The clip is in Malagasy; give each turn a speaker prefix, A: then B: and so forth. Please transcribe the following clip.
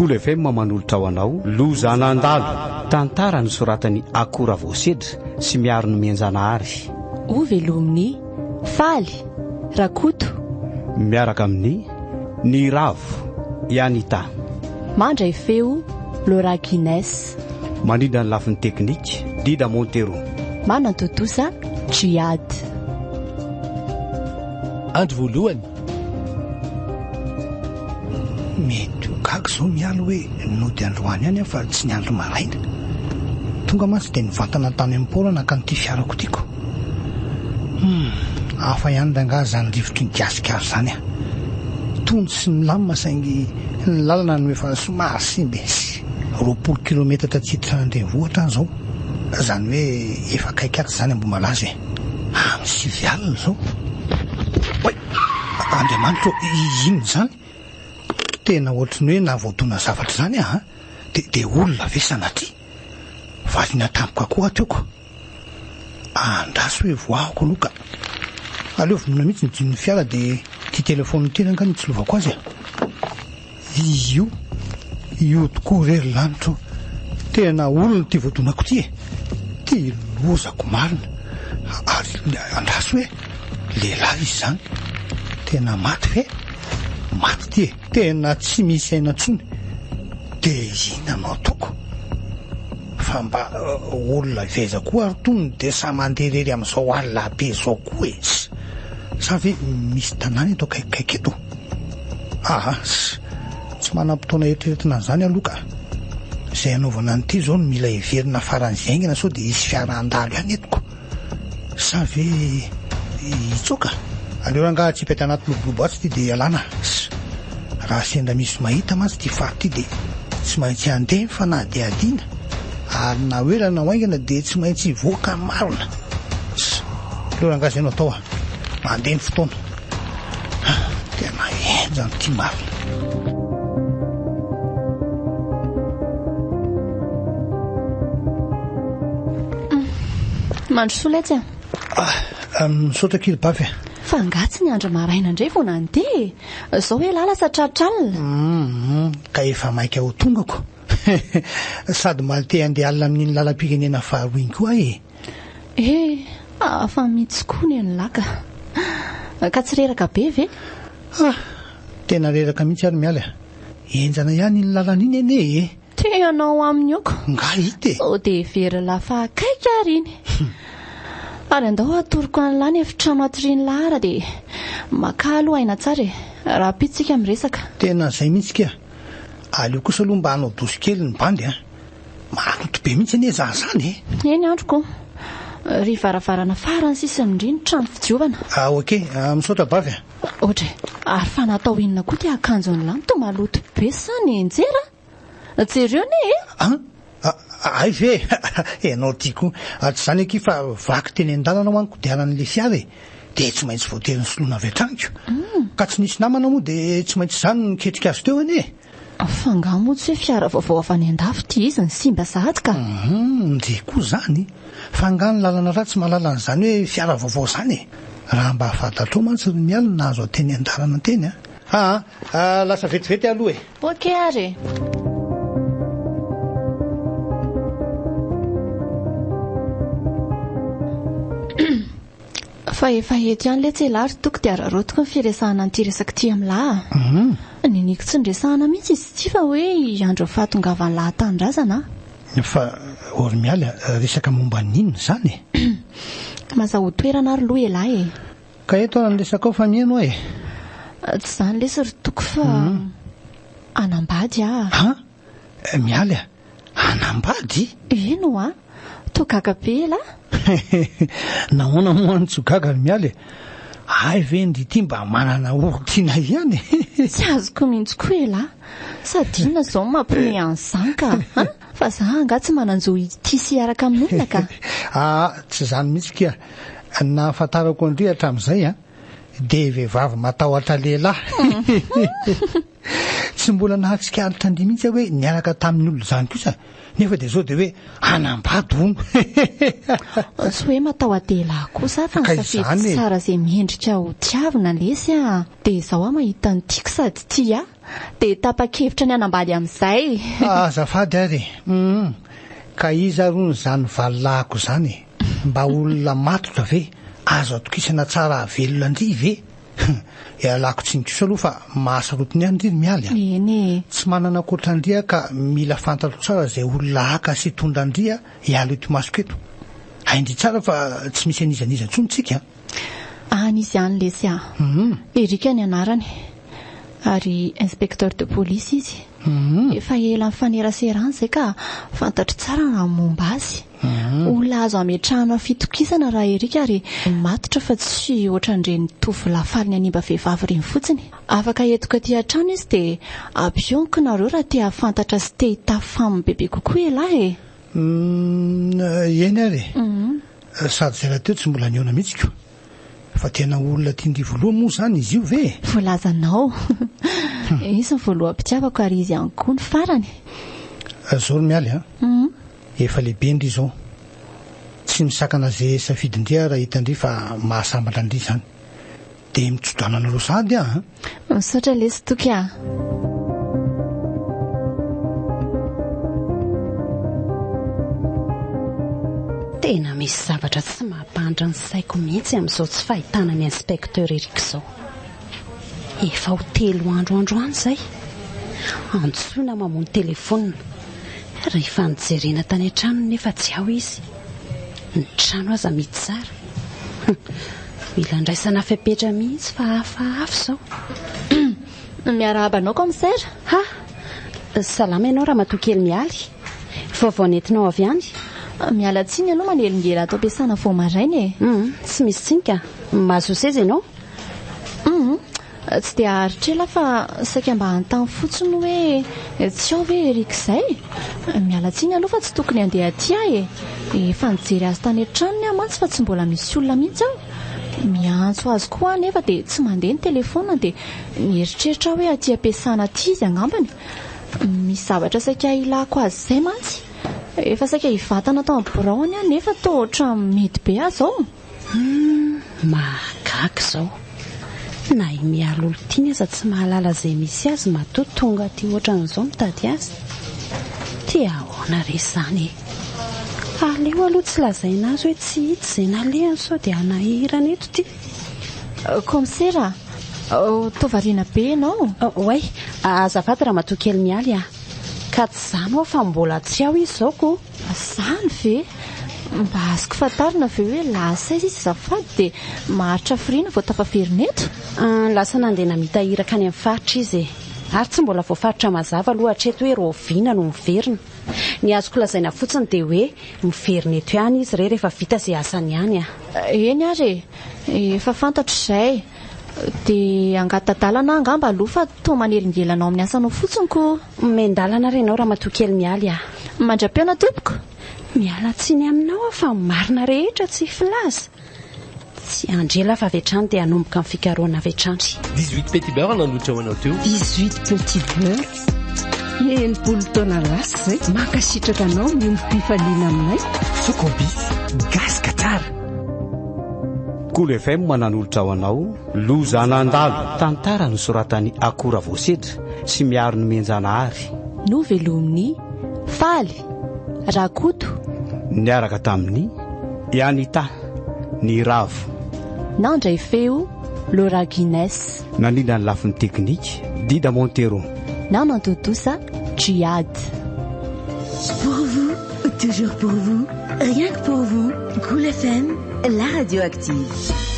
A: Kolo FM manolotra ho anao Loza nandalo, tantara nosoratan'i Akora Voasedra sy Miaro Nomenjanahary.
B: Ho velomin'i Faly, Rakoto.
A: Miaraka amin'i Niravo, i Anita.
B: Mandray feo, Laura Guinness.
A: Mandrindra ny lafiny teknika, Dida Montero.
B: Manatontosa, Djihad.
C: Andro voalohany.
D: Mety ho gaga izao Mialy hoe nody androany ihany aho fa tsy niandry maraina. Tonga mantsy dia nivantana tany amin'ny port naka an'ity fiarako ity ko. Hum, hafa ihany rangahy izany rivotry ny gasikara izany a. Tony sy milamina saingy ny lalana no efa somary simba e. 20 kilometatra tsy hiditra an-drenivohitra aho izao. Izany hoe efa akaiky ato izany Ambohimalaza e. Amin'ny 9 alina izao. Oay! Andriamanitra ô, inona izany? Tena ohatry ny hoe nahavoadona zavatra izany aho an! Dia, dia olona ve sanatria? Variana tampoka koa aho teo ko. Andraso hoe voahako aloha ka. Aleo vonoina mihitsy ny jin'ny fiara dia ity telefaonina ity rangahy no tsilovako azy e. Io, io tokoa re ry lanitra o! Tena olona ity voadonako ity e! Ty lozako marina! Ary andraso hoe lehilahy izy izany! Tena maty ve? Maty ity e! Tena tsy misy aina intsony! Dia inona no ataoko? Fa mba olona avy aiza koa ary tony dia samy mandeha irery amin'izao alina be izao koa e! Sa ve misy tanàna eto akaikikaiky eto? Aa, tsy manam-potoana eritreretina an'izany aloha ka. Izay hanaovana an'ity izao no mila heverina faran'izay haingana sao dia hisy fiara handalo ihany eto ko. Sa ve hitsoaka? Aleo rangaha atsipy aty anaty lobolobo atsy ity dia ialana. Raha sendra misy mahita mantsy ity faritra ity dia tsy maintsy handeha ny fanadihadiana ary na ho ela na ho haingana dia tsy maintsy hivoaka ny marina. Aleo rangaha izay no atao a. Mandeha ny fotoana. Tena henjana ity marina.
B: Mandrosoa letsy a.
D: Ah, misaotra kely bavy a.
B: Fa angaha tsy niandry maraina indray vao nandeha e? Zao elah lasa tratra alina.
D: Hum, ka efa maika ho tongako. Sady mba te handeha alina amin'iny lalam-pirenena faharoa iny koa aho e.
B: Eh, hafa mihitsy koa ny an'i Laka. Ka tsy reraka be ve?
D: Ah, tena reraka mihitsy ary Mialy a. Henjana ihany iny lalana iny anie e.
B: Te hanao aminy oko.
D: Nga hita e.
B: Sao dia heverin'lah fa akaiky ary iny. Ary andao hatoroko an'lah ny efitrano hatorian'lah ara dia makà aloha aina tsara e. Rahampitso tsika miresaka.
D: Tena izay mihitsy kia. Aleo kosa aloha mba hanao dosy kely ny bandy a. Maloto be mihitsy anie za zany e!
B: Eny androko o! Ry varavarana farany sisa indry ny trano fidiovana.
D: Ah ok, misaotra bavy a!
B: Ohatra e! Ary fa natao inona koa ity akanjon'lah no toa maloto be sa nianjera? Jereo anie e!
D: An! Hay ve e! Ianao ity koa! Tsy izany akia fa vaky teny an-dalana hoa ny kodiaran'ilay fiara e! Dia tsy maintsy voatery nisoloina avy hatrany ko! Ka tsy nisy namana moa dia tsy maintsy izaho no niketrika azy teo anie e!
B: Fa angaha moa tsy hoe fiara vaovao avy any andafy ity izy no simba sahady ka?
D: Hum, ndry koa izany. Fa angaha ny lalana ratsy mahalala an'izany hoe fiara vaovao izany e? Raha mba fantatrao mantsy ry Mialy ny nahazo ahy teny an-dalana teny a! Aa, lasa vetivety aho aloha e!
B: Ok ary e! Fa efa eto ihany letsy elah ry Toky dia araraotiko ny firesahana an'ity resaka ity amin'lah a! Niniako tsy niresahana mihitsy izy ity fa hoe hiandry ny fahatongavan'lah an-tanindrazana
D: aho. Fa ry Mialy a, resaka momba ny inona izany e?
B: Mazahoa toerana ary aloha elah e!
D: Ka eto aho ny resakao fa miheno aho e!
B: Tsy izany lesy ry Toky fa hanambady aho a!
D: Han? Mialy a! Hanambady?
B: Eny hoa! Toa gaga be elah!
D: Nahoana moa no tsy ho gaga ry Mialy e? Hay ve ndry ity mba manana olon-tiana ihany
B: e? Tsy azoko mihitsy koa elah! Sady inona izao no mampiomehy an'izany ka? An? Fa za angaha tsy manan-jo hitia sy hiaraka amin'olona ka?
D: Aa, tsy izany mihitsy kia! Ny nahafantarako an-dry hatramin'izay an, dia vehivavy matahotra lehilahy! Tsy mbola nahatsikaritra an-dry mihitsy aho hoe niaraka tamin'ny olona izany kosa, nefa dia izao dia hoe hanambady hono.
B: Tsy hoe mataho-delahy kosa aho fa
D: Ka
B: nisafidy
D: izany e.
B: tsara izay mendrika ho tiavina lesy a! Dia izao aho mahita ny tiako sady tia ahy, dia tapa-kevitra ny hanambady amin'izay.
D: Azafady ary e! Hum. Ka iza ary hono izany valilahiko izany e? Mba olona matotra ve? Azo atokisana tsara hahavelona an-dry ve? Hum. Ialako tsiny kosa aloha fa mahasarotiny ihany ry Mialy a!
B: Eny e.
D: Tsy manana ankoatra an-dry aho ka mila fantatro tsara izay olona haka sy hitondra an-dry hiala eto imasoko eto. Hain-dry tsara fa tsy misy an'iza n'iza intsony tsika
B: a! Any izy any lesy a! Eric ny anarany. Ary inspecteur de police izy. Efa ela nifaneraserana izay ka fantatro tsara raha ny momba azy. Olona azo ametrahana fitokisana raha Eric ary matotra fa tsy ohatran'ireny tovolahy faly ny hanimba vehivavy ireny fotsiny. Afaka entiko aty an-trano izy dia ampioniko nareo raha te hahafantatra sy te hitafy aminy bebe kokoa ialahy e!
D: Humm, eny ary e! Sady izay rahateo tsy mbola nihaona mihitsy ko! Fa tena olona tian-dry voalohany moa izany izy io ve e?
B: Voalazanao. Izy ny voaloham-pitiavako ary izy ihany koa ny farany.
D: Zao ry Mialy a! Efa lehibe ndry izao. Tsy misakana ze safidin-dry aho raha hitan-dry fa mahasambatra an-dry izany. Dia mitso-drano anareo sahady aho
B: an! Misaotra lesy Toky a!
C: Tena misy zavatra tsy mampandry ny saiko mihitsy amin'izao tsy fahitana ny inspecteur Eric izao. Efa ho telo andro androany izay. Antsoina mamono telefonina. Rehefa nojerena tany an-tranony nefa tsy ao izy. Ny trano aza mihidy tsara. Hum, mila andraisana fepetra mihitsy fa hafahafa izao.
B: Miarahaba anao Commissaire.
C: Ha! Salama ianao Ramatoa kely Mialy. Vaovao nentinao avy any?
B: Miala tsiny aloha manelingela ato am-piasana vao maraina e.
C: Hum, tsy misy tsiny ka. Mahazoa seza ianao.
B: Hum, tsy dia haharitra ela fa saika mba hanontany fotsiny hoe tsy ao ve Eric izay? Miala tsiny aloha fa tsy tokony handeha aty aho e. Efa nijery azy tany an-tranony aho mantsy fa tsy mbola misy olona mihitsy ao. Miantso azy koa aho nefa dia tsy mandeha ny telefaonina dia nieritreritra aho hoe aty am-piasana aty izy angambany. Misy zavatra saika ilako azy izay mantsy. Efa saika hivatana tao amin'ny biraony aho nefa toa ohatran'ny mety be aho izao.
C: Humm, mahagaga izao. Na i Mialy olon-tiany aza tsy mahalala izay misy azy matoa tonga aty ohatran'izao mitady azy. Ty ahoana re izany e? Aleo aloha tsy lazaina azy hoe tsy hita izay nalehany sao dia hanahirana eto ity.
B: Kaomisera a! Toa variana be ianao?
C: Oay, azafady ramatoa kely Mialy a! Ka tsy izany ho'a fa mbola tsy ao izy izao ko!
B: Izany ve? Mba azoko fantarina ve hoe lasa aiza izy azafady dia maharitra hafiriana vao tafaverina eto?
C: Lasa nandeha namita iraka any amin'ny faritra izy e! Ary tsy mbola voafaritra mazava aloha hatreto hoe rahoviana no miverina. Ny azoko lazaina fotsiny dia hoe miverina eto ihany izy re rehefa vita izay asany any a!
B: Eny ary e! Efa fantatro izay. Dia hangata-dalana aho angamba aloha fa toa manelingelina anao amin'ny asanao fotsiny ko!
C: Omen-dalana ary ianao ramatoa kely Mialy a!
B: Mandra-pihaona tompoko!
C: Miala tsiny aminao aho fa ny marina rehetra tsy filaza. Tsy handry ela fa avy hatrany dia hanomboka ny fikarohana avy hatrany.
E: 18 petits beurre nanolotra ho anao teo.
F: 18 petits beurre. 60 taona lasa izay. Mankasitraka anao miombom-pifaliana aminay.
A: Socobis, gasy ka tsara. Kolo FM nanolotra ho anao Loza nandalo, tantara nosoratan'i Akora Voasedra sy Miaro Nomenjanahary.
B: Novelomin'i Faly Rakoto.
A: Niaraka tamin'i Anita Niravo.
B: Nandray feo Laura Guinness.
A: Nandrindra ny lafiny teknika Dida Montero.
B: Nanantontosa Djihad.
G: Pour vous, toujours pour vous, rien que pour vous, Cool FM, la radio active.